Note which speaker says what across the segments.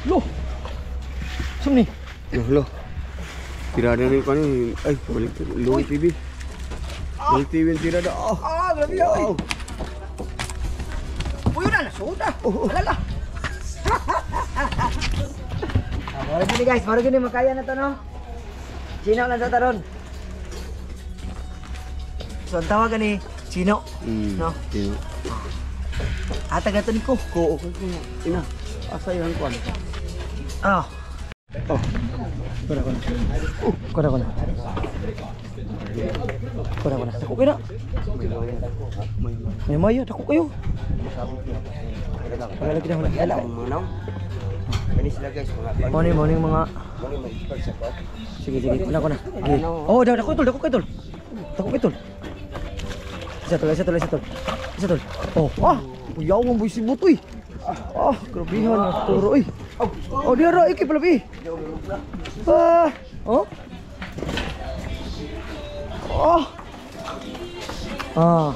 Speaker 1: Lo. Sum ni.
Speaker 2: Loh, loh. Tirada ni ko ni. Ay, balik Louis TV. Louis TV ang tirada. Oh.
Speaker 1: Ah, grabe ay. Uy, na nasuda. Oh, alala. Ah, mura gini guys, mura gini makaya na to no. Chino lang sa taron. So ang tawag ni Chino. No.
Speaker 2: Chino.
Speaker 1: Ata gato ni ko.
Speaker 2: Ko okay ko. Ina. Asa yang kuan?
Speaker 1: Ah.
Speaker 2: Oh.
Speaker 1: Kuna kuna. Kuna kuna. Kuna kuna. Dako kayo na. May maya, dako kayo. Wala lagi na wala.
Speaker 2: Ala, manaw. Kani sila guys, mga
Speaker 1: Morning, morning mga.
Speaker 2: Morning mga expert sa kuan.
Speaker 1: Sige, sige. Kuna kuna. Okay. Oh, dah, dako tol, dako kayo tol. Dako kayo tol. Isa tol, isa tol, isa tol. Isa tol. Oh, ah. Uyaw mo boy sibot uy. Ah, grabehan turo uy. Oh, dia ra iki pala bi. Ah, oh. Oh. Ah.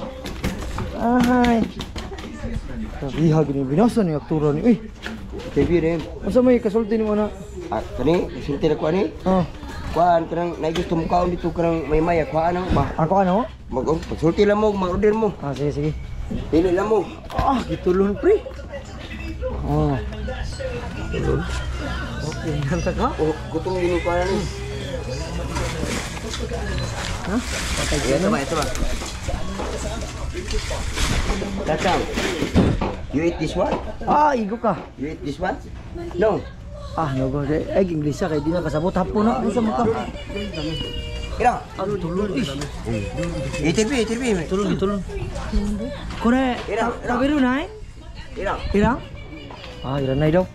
Speaker 1: Ay. Grabeha gini binasa ni aktura ni uy.
Speaker 2: TV rin.
Speaker 1: Unsa may kasulti nimo na?
Speaker 2: Ah, kani, kasulti na ko ani.
Speaker 1: Oh.
Speaker 2: Kuan kanang nay gusto mo kaon dito kanang may maya kuan ang ba.
Speaker 1: Ako ano?
Speaker 2: Mag oh, pagsulti lang mo, mag-order mo.
Speaker 1: Ah, sige sige.
Speaker 2: Pili lang mo.
Speaker 1: Ah, gitulon pre. Oh.
Speaker 2: Tulon.
Speaker 1: Okay, nanta ka?
Speaker 2: Oh, gutom din ko ani.
Speaker 1: Ha? Patay ka
Speaker 2: Ito ba, ito ba? Kacang. You eat this one?
Speaker 1: Ah, igo ka.
Speaker 2: You eat this one? No.
Speaker 1: Ah, no go. Ay, Inglesa kay di na kasabot hapon na. Unsa man ka?
Speaker 2: Ira.
Speaker 1: Ah, tulon. Ih,
Speaker 2: ATV, ATV.
Speaker 1: tulon, tulon. Kore,
Speaker 2: Irang, irang.
Speaker 1: tabiru na eh?
Speaker 2: Ira.
Speaker 1: Irang? Ah, irang na daw.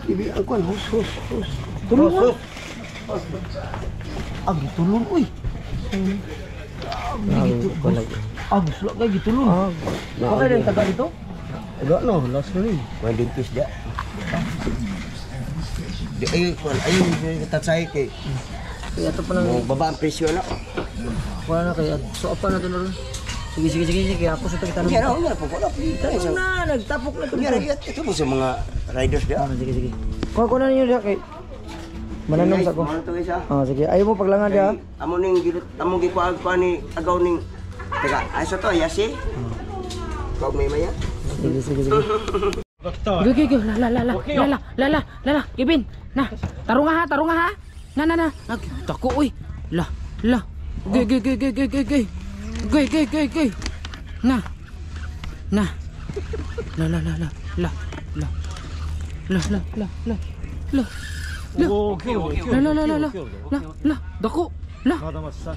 Speaker 2: TV ang kuan hus hus hus.
Speaker 1: Tulon na. Ah, gitulon uy. Ah, gitulon. Ah, gusto kay gitulon.
Speaker 2: Ah,
Speaker 1: Okay din taga dito?
Speaker 2: Wala no, last na ni. Kuan dentist dia. Di ay kuan ay tatsay kay
Speaker 1: Kaya ito pa lang.
Speaker 2: mo baba ang presyo na.
Speaker 1: Wala na kaya. So apa na to na ron. Sige sige sige sige ako sa tagitanong.
Speaker 2: Yan oh, yan po wala.
Speaker 1: Tanong na, nagtapok na to.
Speaker 2: Yan ito mo sa mga riders dia.
Speaker 1: Ah, sige sige. Kuha ko na ninyo diha kay mananom sa ko.
Speaker 2: Ano to guys ah?
Speaker 1: Ah, sige. Ayaw mo paglangan diha.
Speaker 2: Amo ning gilot, amo gikuag pa ni agaw ning teka, asa to yasi? Kog may maya.
Speaker 1: Sige sige sige.
Speaker 3: Go, go, go. La, la, la, la, la, la, la, la, la, la, Kevin. Na, tarunga ha, tarunga ha. Na, na, na. Ag, dako, uy. La, la. Go, go, go, go, go, go, go. Go, go, go, go. Na. Na. La, la, la, la, la, la. La, la, la, la, la. La, la, la, la, la, la, la, dako, la.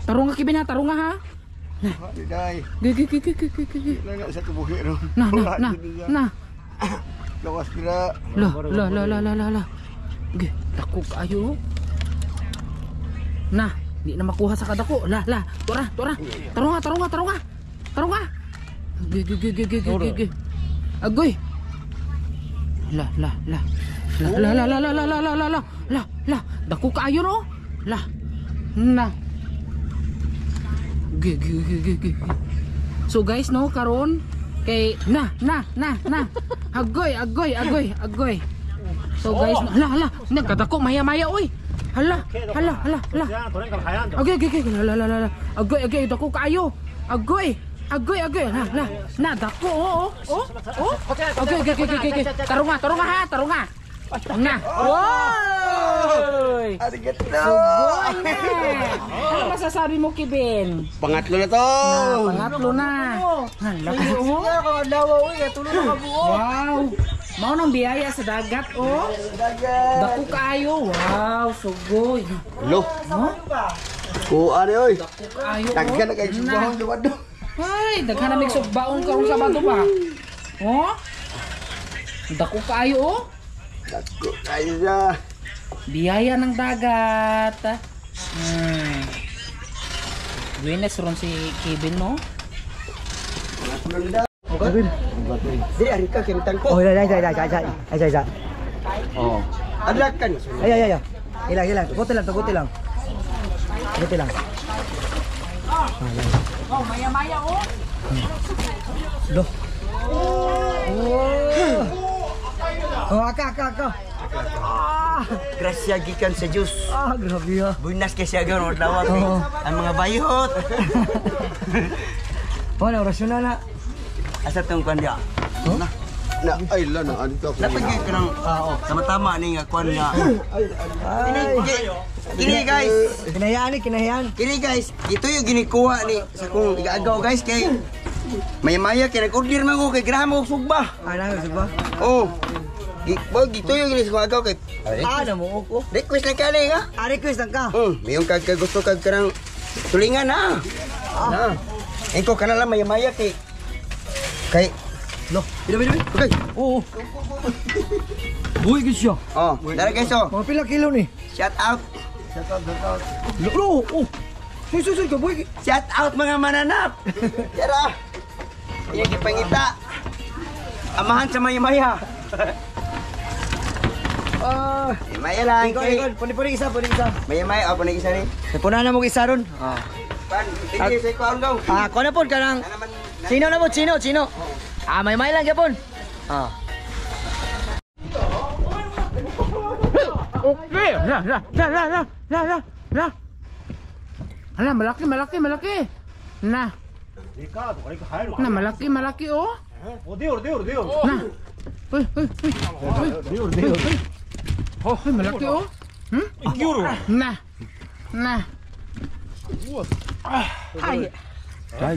Speaker 3: Tarunga, Kevin ha, tarunga ha.
Speaker 2: Day,
Speaker 3: Go, go, go, go, go, go, go.
Speaker 2: na sa kabuhi ron.
Speaker 3: Na, na, na, na.
Speaker 2: Lawas dira.
Speaker 3: La, la, la, la, la, la, la. Ge, dako kaayo. Na, di na makuha sa kadako. La, la, tura, tura. Tarunga, tarunga, tarunga. Tarunga. Ge, ge, ge, ge, ge, ge, ge, ge. Agoy. La, la, la. La, la, la, la, la, la, la, la, la, la, la, la. Dako kaayo no. La. Na. Ge, ge, ge, ge, ge. So guys, no, karon kay na na na na. Agoy, agoy, agoy, agoy. So guys, no, hala, hala, nagkadako maya maya oy. Hala, hala, hala, hala. Agoy, agoy, agoy, hala, hala, hala. Agoy, agoy, dako kaayo. Agoy, agoy, agoy, hala, hala. Na dako, oh, oh, oh, oh. Agoy, agoy, agoy, agoy, agoy. Tarunga, tarunga ha, tarunga. Na. Woy!
Speaker 2: Arigato.
Speaker 3: Sugoy na. Ano masasabi mo, Kevin?
Speaker 2: Pangatlo na to.
Speaker 3: Na, pangatlo na. Hala, oh. Wow! Mao nang biyaya sa dagat, oh. Dako kaayo. Wow, sugoy.
Speaker 2: Lo.
Speaker 3: No?
Speaker 2: Kuan oy.
Speaker 3: Dako kaayo. oh.
Speaker 2: Daghan na kay subahon Sabado.
Speaker 3: Ay, daghan na mig sugbaon karong Sabado ba? Oh? Dako kaayo, oh.
Speaker 2: Dako kayo siya.
Speaker 3: Biyaya ng dagat. Buenas ron si Kevin, no?
Speaker 1: Okay.
Speaker 2: Dili ari ka kintan ko.
Speaker 1: Oh, dai dai dai dai dai. Ay dai dai.
Speaker 2: Oh. Adlak kan.
Speaker 1: Ay ay ay. Ilang ilang, tuguti lang, tuguti lang. Tuguti lang.
Speaker 3: Oh, maya-maya, oh.
Speaker 1: Do. Oh. Oh, aka aka aka.
Speaker 4: Grasya gikan sa Diyos.
Speaker 1: Ah, grabe ha.
Speaker 4: Buenas kay siya garon adlaw kay ang mga bayot.
Speaker 1: Wala, orasyon na na.
Speaker 4: Asa tong kwan dia?
Speaker 2: Na, ay, la, na, dito ako.
Speaker 4: Dapat gyud kanang tama-tama ni nga kwan nga.
Speaker 1: Ay,
Speaker 4: Kini guys,
Speaker 1: kinahiyaan ni, kinahiyaan.
Speaker 4: kini guys, ito yung ginikuha ni sa kong igaagaw guys kay maya-maya kay nag-order man ko kay gramo og sugba.
Speaker 1: Ah, na, ba?
Speaker 4: Oh. Bo gito yung gini sa kong agaw kay
Speaker 1: Ah, namuok ko.
Speaker 4: request lang kani nga.
Speaker 1: Ah, request lang ka.
Speaker 4: Mayon kag kag gusto kag kanang tulingan na. Na. Ikaw kana lang maya-maya kay kay
Speaker 1: Lo, pila, pila, pila.
Speaker 4: Okay.
Speaker 1: Oo. Buhay gid siya.
Speaker 4: Oh, dara guys oh.
Speaker 1: Mga pila kilo ni.
Speaker 4: Shout out.
Speaker 1: Lo, lo, oh. Suy, suy, suy, kabuhay.
Speaker 4: Shout out mga mananap. Tara. Iya gipangita. Amahan sa maya-maya.
Speaker 1: Ah,
Speaker 4: Maya lang
Speaker 1: ikaw,
Speaker 4: kay
Speaker 1: ikaw, puni-puni isa, puni isa.
Speaker 4: maya-maya oh puni isa ni.
Speaker 1: Punan na mo isa ron. Ah.
Speaker 4: Pan, tingin sa ikaw gaw.
Speaker 1: Ah, kuha na po, kanang
Speaker 4: Na naman
Speaker 1: Sino na po, sino, sino? Ah, may may lang gyapon. Ah.
Speaker 3: Okay. La, la, la, la, la, la, la, la. Ala, malaki, malaki, malaki. Na. Na, malaki, malaki, oh. Na. Uy, uy, uy. Uy, uy, uy. Uy, malaki, oh. Hmm? Na. Na.
Speaker 5: タ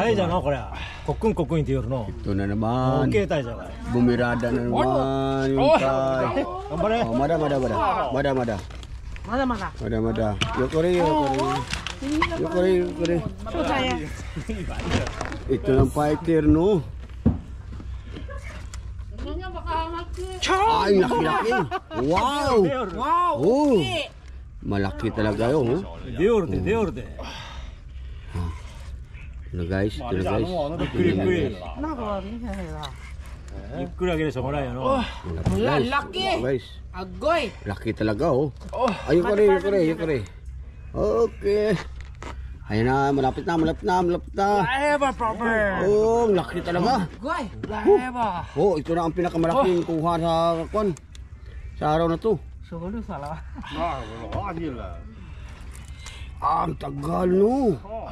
Speaker 5: イじゃのこれコックンコックンって夜の
Speaker 2: Ito na naman.
Speaker 5: オッケータイじゃない
Speaker 2: Bumirada na naman yung tay.
Speaker 5: 頑張れ
Speaker 2: Oh, mada, mada, mada. Mada, mada.
Speaker 3: Mada, mada.
Speaker 2: Mada, mada. Yokore, yokore. Yokore, yokore. Ito ng fighter, no? Ay, laki-laki. Wow!
Speaker 3: Wow.
Speaker 2: Oh! Malaki talaga yun, oh.
Speaker 5: 出よるで出よるで
Speaker 2: Ito na guys, ito na guys.
Speaker 5: ゆっくりゆっくりゆっくりあげるしょうがないやの
Speaker 2: Malaki, guys.
Speaker 3: Laki.
Speaker 2: Guys,
Speaker 3: Agoy.
Speaker 2: laki talaga, oh. Ayun ko rin, ayun ko rin, ayun ko rin. Okay. Ayan na, malapit na, malapit na, malapit na. Oh, ang laki talaga.
Speaker 3: Agoy.
Speaker 2: Oh, ito na ang pinakamalaking kuha sa kwan. Sa araw na to. Ah, ang tagal no. Oh,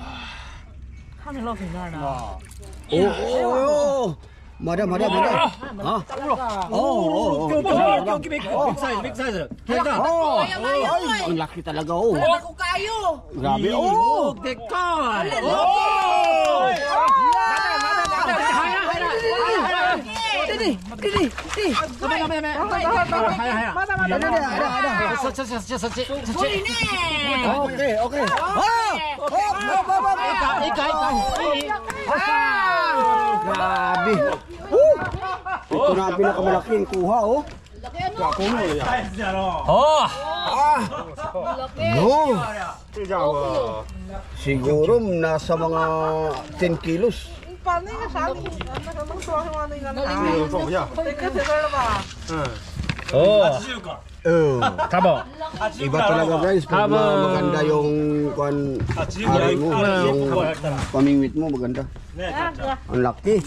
Speaker 2: oh, oh. Mada, mada, mada. Ha? Oh, oh, oh.
Speaker 5: オッケービッグサイズビッグサイズ取れた
Speaker 2: Oh, ay, ang laki talaga oh.
Speaker 3: Ako kayo.
Speaker 2: Grabe oh.
Speaker 3: でっかい。
Speaker 1: Dili, dili, dili.
Speaker 3: まだ
Speaker 1: Ada, ada, ada.
Speaker 3: そっちそっちそっちそっち。
Speaker 2: Okay, okay. Ah! Hop, hop, hop, hop.
Speaker 3: いかいかいか。
Speaker 2: Grabe. Woo! Ito na ang pinakamalaking kuha oh.
Speaker 5: サイズやろ
Speaker 2: Ah! No! Siguro nasa mga 10 kilos.
Speaker 6: 把那个啥，那个能装上吗？那个那啥，
Speaker 5: 装不下
Speaker 6: 得搁在这儿了吧？
Speaker 5: お
Speaker 2: Oh.
Speaker 5: 多分
Speaker 2: Iba talaga guys pag maganda yung kwan ari mo, yung pamingwit mo maganda. Ang laki.